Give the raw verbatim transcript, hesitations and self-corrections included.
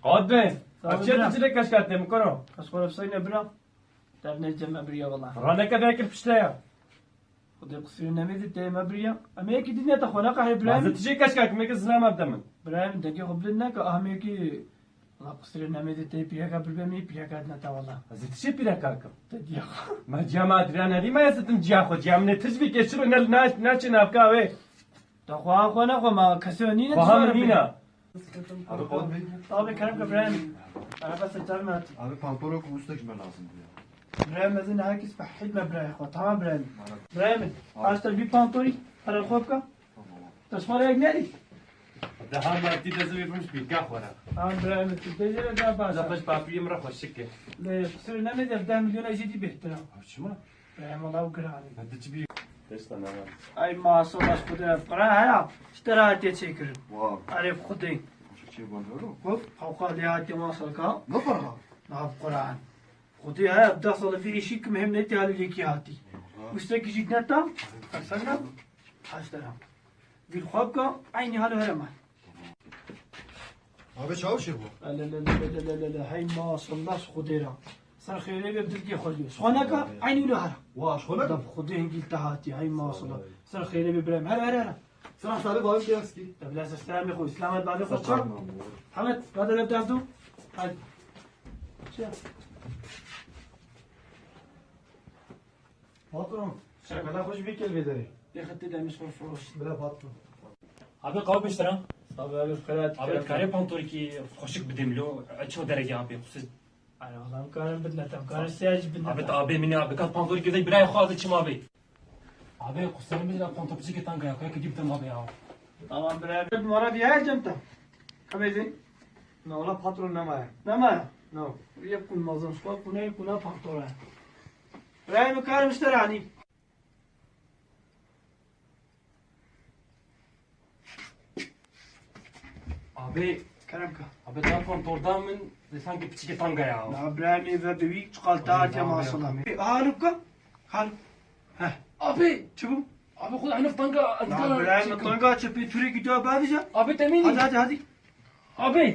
Qadre, Sağ ol, ev çi bira. Dilê keşka te min kuro? Keşka ev sayne bira. Dev ne cem me biriya valla. Raneke vekir pişte ya. Xwedê qisirê nemê de tê me biriya. Em ê yekî dîne te xwe neqehre Birahim. Ez tijê keşka kimê ke zina me bide min. Birahim, dengê xwe bilind neke, ah, em ê yekî. Valla qisirê nemê de tê pîreka bilbe me, pîreka dine te valla. Ez tijê pîreka kim. Te diya xwe. Me ciya me adriya nedî me ez tim ciya xwe. Ciya min ê tij bike, çiro ne, ne, ne çi navka wê. Da xweha xwe nexwe, ma kesê nîne. Xweha min nîne. Abi, qawet bey. Abi, kerem ke birayê min. Araba secar me hatî. Abi, pantolon ku ustek me lazım diye. Birayê min, ez ê niha kî spehîd me birayê xwe. Tamam birayê min. Birayê min. Abi. Aşter bir pantorî. Para xwe bike. Tamam. Te ji xwe re yek nedî. Daha me tî dezê wê bimiş bîka xwe re. Tamam birayê min. Tu dê jê re daha baş. Za beş papiyê min re xweşik e. Lê qisir nemê de deh milyona jî dî bêhtir e. Abi, çima? Em wala ew giran e. Hadi çi bî? Testa ne var? Ay maşallah, Xwedê ev qira hera. Ji te re hatiye çêkirin. Wow. Erê Xwedê. Çê ban hero. Hop, hewqa lê hatiye maşallah ka. Ne para? Nav Quran. Xwedê he, ev deh sal vî îşî kim hem netê halî lêkî hatî. Ha. Ustekî jî neta. Ersena. Haşt dera. Vîr xwe bika, eynî halo here me. Abi çaw çê bu? Le, le, le, le, le, le, le, le, hey maşallah, ji Xwedê re. Ser xêrê be, dilkê xwe diyo. Xwe neka, eynî wilo here. Wa, ji xwe neka? Da bi Xwedê hingî li te hatî, hey maşallah. Ser xêrê be, birayê min. Here, here, here. Sira sarı balık yazki. Te bila ser selamê xwe, selamet bavê xwe çar. Tamam. Hemet, bade le dazdo. Hadi. Çi? Patron, şakada xwe ji vî kelbê derê. Yê xetê demiş xwe firoş. Bila patron. Abi, qawet biştira. Abi, abi, xerat. Abi, karê pantorikî xweşik bidim lo. Ço derece abi, xusuz. Ay, Allah'ım, karım bidne, tam karı seyirci bidne. Abi, abi, mini abi, kat pantorikî de birayê xwe çim abi. Abi, xusuz mi de pantor piçik tanga ya, kaya kidip tam abi ya. Tamam, birayê. Mara bir yer cem tam. Kamezin. Na, wala patron nema ya. Nema ya? No. Yek kun mazın, şko kun, yek kuna pantora. Rayê min, karê min ji te re anî. Abi. Kerem ka. Abi, ta pantorda min de sanki piçikê tanga ya. Na, birayê min, ve bi wî çiqal ta hatiye maşallah. Haluk ka? Haluk. Heh. Abi. Çi bû? Abi, xwe heniv tanga. Na, birayê min, tanga çi pê turê gidiyor bavîja. Abi, temînî. Hadi, hadi, hadi. Abi.